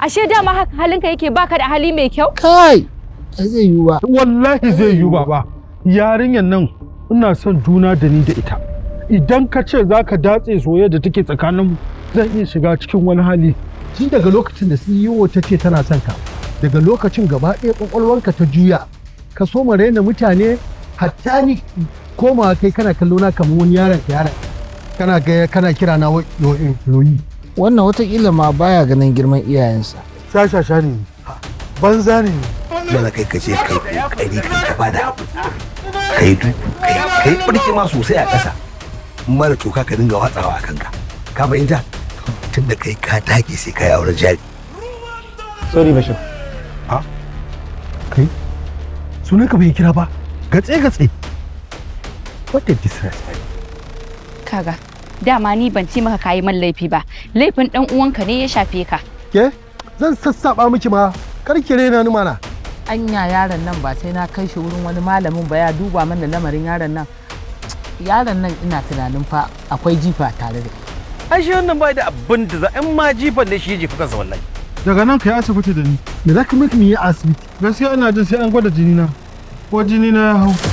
Ashe dama haka halinka yake, baka da hali mai kyau? Kai, ba zai yiwu ba. Wallahi zai yiwu, baba. Yarinyar nan ina son juna da ni da ita. Idan ka ce za ka datse soyayya da take tsakaninmu, zan iya shiga cikin wani hali. Tun daga lokacin da CEO ta ce tana son ka, daga lokacin gaba ɗaya kwakwalwarka ta juya, ka so ma raina mutane, hatta ni koma kai kana kallo na kamar wani yaron ka, yaron kana ga kana kira na your employee. Wannan watakila ma baya ganin girman iyayensa. Shashasha ne, banza ne. Mana kai ka je kai kokari kai ka bada kai duku kai kai birki ma sosai a ƙasa, mara toka ka dinga watsawa a kanka, ka fahimta? Tunda kai ka dage sai kai auren jari. Sorry, Bashir. Kai, sunan ka bai kira ba, gatse gatse. What a disrespect! Kaga, dama ni ban ce maka kayi man laifi ba. Laifin dan uwanka ne ya shafe ka. Ke, zan sassaba miki ma, kar ki rena ni mana. Anya yaron nan ba sai na kai shi wurin wani malamin ba ya duba mana lamarin yaron nan. Yaron nan ina tunanin fa akwai jifa tare da Ai shi wannan bai da abin da za in ma jifan ne, shi ya jefi kansa wallahi. Daga nan kai asibiti da ni. Me za ka miki yi a asibiti? Gaskiya ina jin sai an gwada jini na, ko jini na ya hau.